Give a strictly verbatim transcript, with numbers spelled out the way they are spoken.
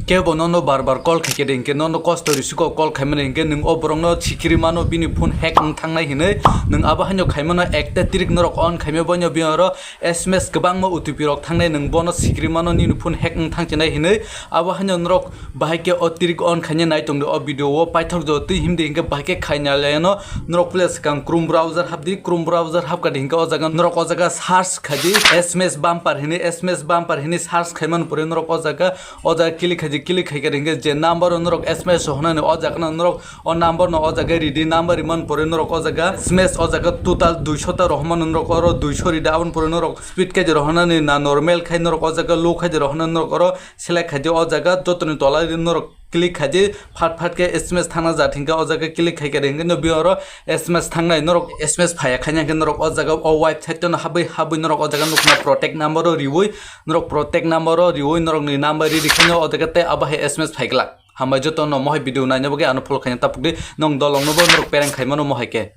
Kebo nono bar bar call khaikhe de hinkhe nono kosto risiko call khaimani hinkhe nwng o borokno sikiri mano, bini phone hack wng thangnai hinwi. Nwng abo haino khaimano ekta tirik norok on khaimya boino bini oro S M S kwbangma O T P rok thangnai, nwng bono sikiri mano nini phone hack wng thangchinai hinwi. Abo haino norok bahai khe o tirik on khaina nai tongdi o video o paithok jo twi himdi hinkhe bahai khe khaina leno norok pule swkang Chrome browser hapdi, Chrome browser hapkadi hinkhe o jaga norok o jaga search khaidi S M S bumper hinwi, S M S bumper hinwi search khaimani pore norok o jaga O jaga click khaidi, click khaikhe hinkhe je number o norok S M S rohornani o jaga no norok o number no o jaga ridi, number rimani pore norok o jaga S M S o jaga total duisho ta rohormani norok oro duisho ridi, aboni pore norok speed khaidi rohornani na normal khai norok o jaga low khaidi rohornani norok oro select khaidi o jaga jotoni tola ridi norok click khaidi phat phat khe S M S thangna jat hinkhe o jaga click khaikhe hinkhe no bini oro S M S thangnai norok S M S phaiya khaina hinkhe norok o jaga o website no habwi habwi norok o jaga nukna protect number o riwi Norok protect number o riwi norokni number ridi khaino o jaga tei abo hai S M S phaiglak. Hambai joto no mohai video naina bagwi ano follow khaina tapukdi, nong dolong no bo norok pereng khaimano mohai khe.